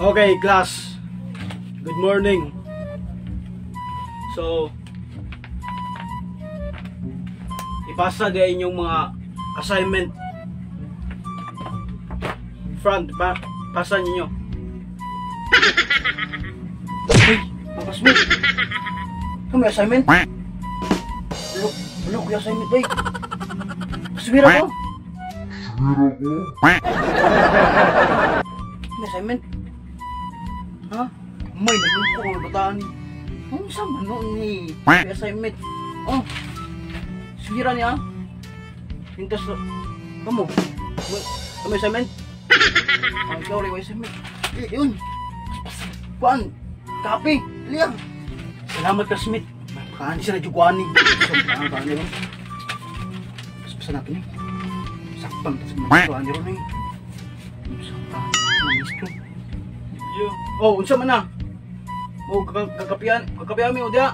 Okay, class. Good morning. So, ipasa di inyong mga assignment. Front, pa, pasa ninyo. Uy, mga. Ano may assignment? Look, look, yung assignment ba eh? Sumira ko. Sumira ko. May assignment? Ha? May nalungko ang bataan ni. Ang sama noon ni. May assignment. Oh. Sumira niya. Hintas. Kamu. May assignment? Ang ikaw rin may assignment. Eh, yun. Kuan. Kape. Liang. Salamat ka, Smith. Makaan siya na juguan ni. Makaan ni ron. Paspasan natin eh. Saktan. Makaan ni ron eh. Saktan. Maestro. Oh, unsa man na? Oh, kakapian, kakapian mi o diya.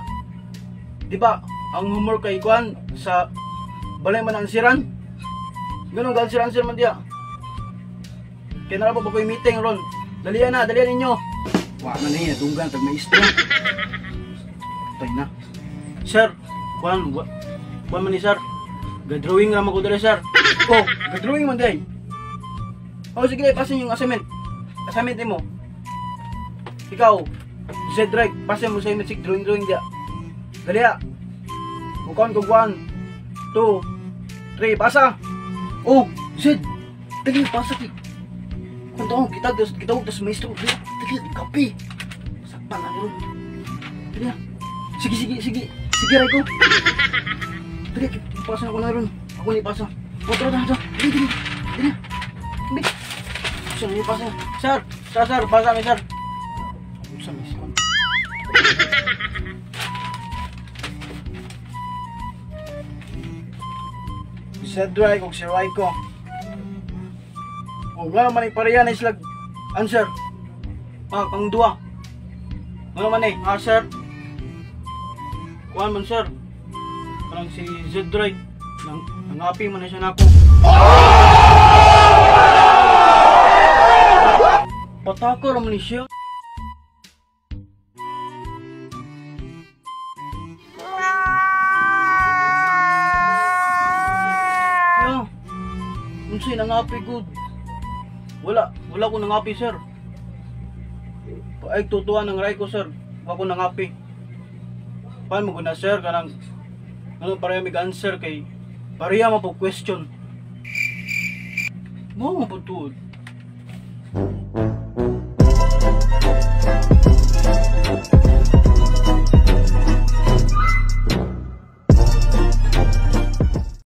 Di ba ang homework kay kuan sa balay man ang siran? Ganun gal siran man diya. Kaya nara pa ba ko'y meeting ron? Dalian na, dalian ninyo. Wa man ni dunggan tag maestro. Patay na. Sir, kuan kuan man ni sir. Ga-drawing ra man ko dali, sir. Oh, ga-drawing man day. Oh, sige, pasin yung assignment. Assignment nimo. Ikaw, Cedric, pasin mo sa imong sig drawing drawing dia. Dali ah. Bukon ko 1 2 3, pasa. Oh, Zed. Dali pasa ki. Kung taon kita dos kita og tas maestro. Dali, kape. Sakpan na ron. Dali ah. Sige sige sige. Sige ray ko. Dali, pasa na ko na ron. Ako ni pasa. Oh, tara tara. Dali dali. Dali. Dali. Sir, pasa. Sir, sir, sir, pasa mi sir. Sa miskon. Cedric og si Raiko. O nga man pareha na sila answer. Ah, pang duha. Nga man eh, ah sir. Kuan man sir. Parang si Cedric nang nangapi man na siya nako. Patako ra man ni siya. Unsay nangapi good? Wala, wala ko nangapi sir. Ay tutuan ng Raiko sir. Wa ko nangapi. Paano mo guna sir kanang ano pareha mig answer kay pareha man po question. Mo mo po tuod.